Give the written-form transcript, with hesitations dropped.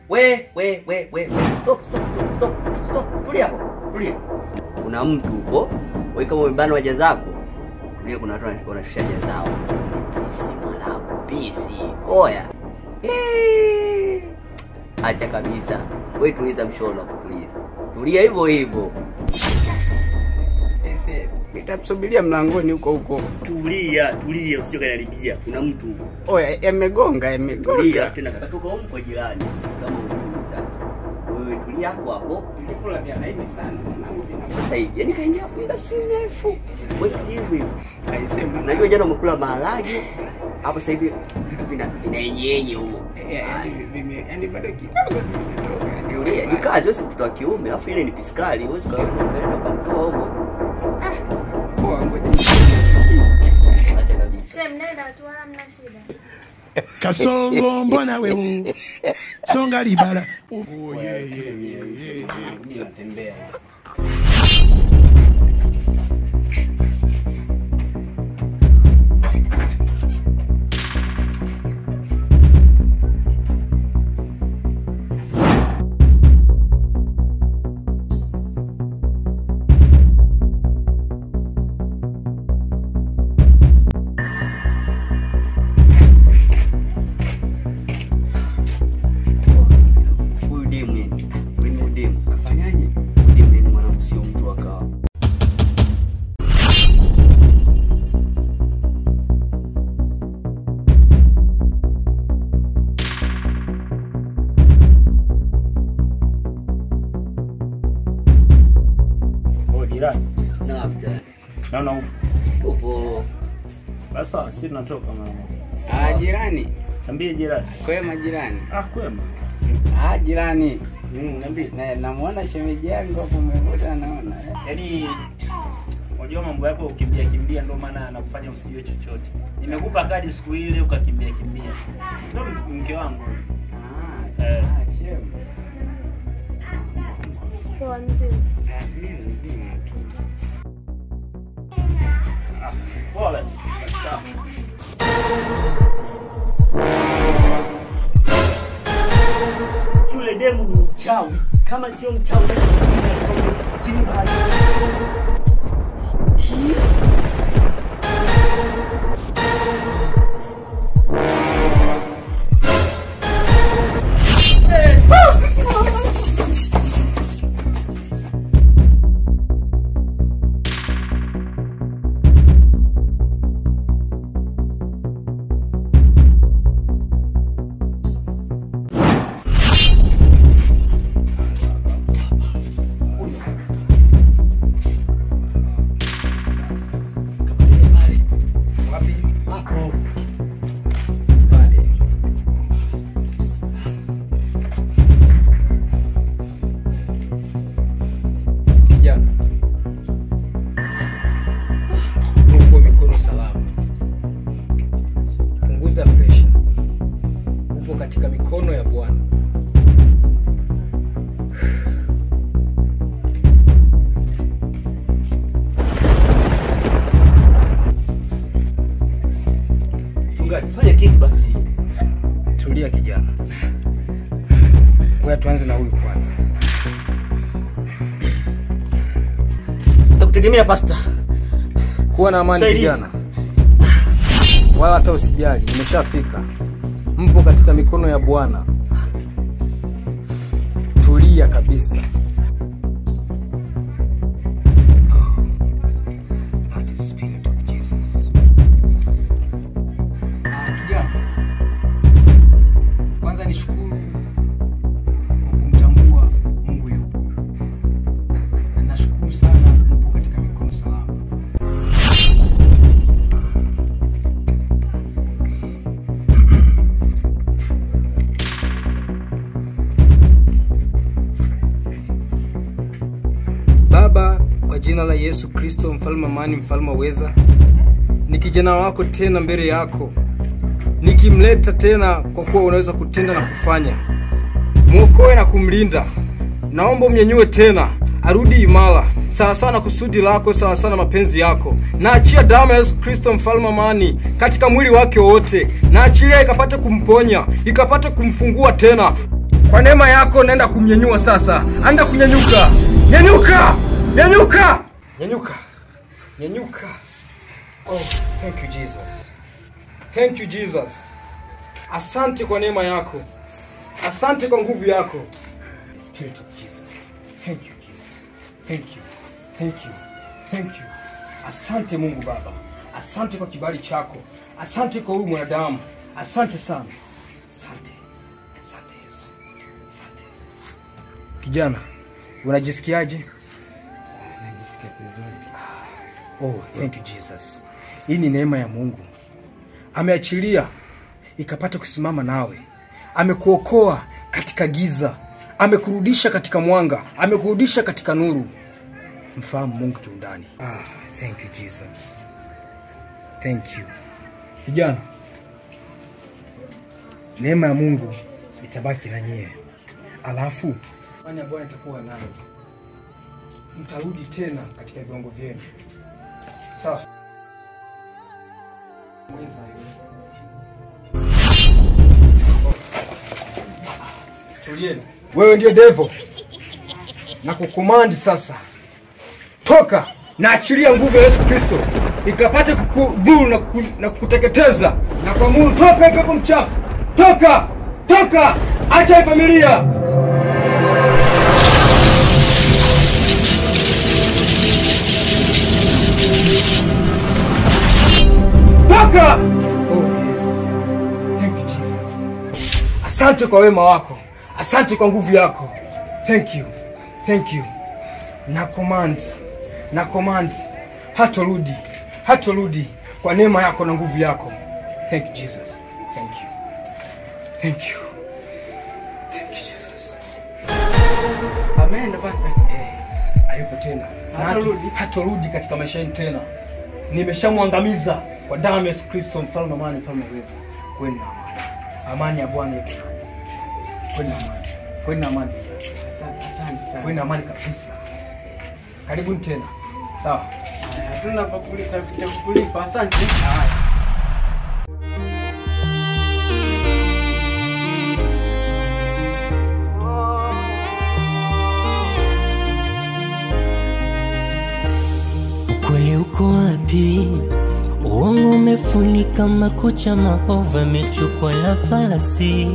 We. Stop. Tulia hapo. Tulia. Kuna mtu huko. Wewe kama umebana haja zako. Tulia, kuna watu wanashusha haja zao. Pisi mwanangu, pisi. Oya. Acha kabisa. Wewe tuliza mshono hapo, tuliza. Tulia hivyo hivyo. Ese, nitakusubiria mlangoni huko huko. Tulia, tulia usije kaniharibia. Kuna mtu huko. Oya, yamegonga. Tulia tena katoka huko kwa jirani. Kama ujui sasa. Wewe tulia hapo hapo. Nilikula vya laini sana mwanangu. Sasa hivi, yani kaingia muda si mrefu. Wewe tulia hivyo hivyo. Aisema. Najua jana umekula maharage. Hapo sasa hivi vitu vina yenye humo. Yaani bado kidogo tumetoka. Tulia, jikaze wewe, si mtoto wa kiume, alafu ile ni piskali, huwezi kaenda ukamtoa humo. Poa, ngoja. Acha kabisa. Shem, nenda tu wala mna shida. Kasongo mbona wewe songa libala. Oh yeah. Mimi natembea. Huyu demu yani. Wewe demu. Kafanyaje? Demu yani mwanangu sio mtu wa kawa. Oh, jirani. Naam, jirani. Naona upo. Sasa sisi tunatoka mama. Ah, jirani. Niambie jirani. Kwema jirani. Ah, kwema. Ah, jirani. Niambie. Na namuona shemeji yangu hapo umekuta naona. Yaani unajua mambo yako ukimbia kimbia ndio maana anakufanya usijue chochote. Nimekupa kadi siku ile ukakimbia kimbia. Ndio mke wangu. Ah, shem. Poa mzima. Ah, mimi mzima tu. Poa basi. Sawa. Yule demu ni mchawi. Kama sio mchawi basi chini pale. Kijana, uko mikono salama, punguza presha, upo katika mikono ya Bwana. Mchungaji, fanya kitu basi. Tulia kijana, ngoja tuanze na huyu kwanza. Nakutegemea pastor. Kuwa na amani kijana, wala hata usijali, nimeshafika. Mpo katika mikono ya Bwana. Tulia kabisa. Oh, that is the spirit of Jesus. Ah, kijana, kwanza nishukuru kwa kumtambua Mungu yupo. Na nashukuru sana mpo katika mikono salama. Yesu Kristo, mfalme amani, mfalme weza. Ni kijana wako tena mbele yako, nikimleta tena kwa kuwa unaweza kutenda na kufanya. Mwokoe na kumlinda. Naomba umnyanyue tena, arudi imara, sawa sana kusudi lako, sawa sana mapenzi yako. Naachia damu ya Yesu Kristo mfalme amani katika mwili wake wote. Naachilia ikapate kumponya, ikapate kumfungua tena. Kwa neema yako naenda kumnyanyua sasa. Anda kunyanyuka. Nyanyuka! Nyanyuka! Nyanyuka. Nyanyuka. Oh, thank you Jesus. Thank you Jesus. Asante kwa neema yako. Asante kwa nguvu yako. Spirit of Jesus. Thank you Jesus. Thank you. Thank you. Thank you. Asante Mungu Baba. Asante kwa kibali chako. Asante kwa huyu mwanadamu. Asante sana. Asante. Asante Yesu. Asante. Kijana, unajisikiaje? Najisikia vizuri. Oh, thank you Jesus. Hii ni neema ya Mungu. Ameachilia ikapata kusimama nawe. Amekuokoa katika giza. Amekurudisha katika mwanga. Amekurudisha katika nuru. Mfahamu Mungu kiundani. Ah, thank you Jesus. Thank you. Kijana, neema ya Mungu itabaki na nyie. Alafu amani ya Bwana itakuwa nanyi. Mtarudi tena katika viwango vyenu. Sawa. Mweza yule. Tulieni. Wewe ndio devil. Na kukumandi sasa. Toka na achilia nguvu ya Yesu Kristo ikapate kukudhuru na kukuteketeza. Na kwa Mungu, toka pepo mchafu. Toka! Toka! Acha familia. Toka! Oh yes. Thank you Jesus. Asante kwa wema wako. Asante kwa nguvu yako. Thank you. Thank you. Na command. Na command. Hatorudi. Hatorudi kwa neema yako na nguvu yako. Thank you Jesus. Thank you. Thank you. Thank you Jesus. Amen basi. Hayupo tena. Hatorudi katika maisha yenu tena. Nimeshamwangamiza kwa damu ya Yesu Kristo mfalme amani, mfalme uweza. Kwenda amani. Amani ya Bwana ipo. Kwenda amani. Kwenda amani. Asante sana. Kwenda amani kabisa. Karibuni tena. Sawa. Hatuna pa kulipa. Asante. Haya. Ukweli uko wapi? Uongo umefunika makucha, maovu yamechukua nafasi.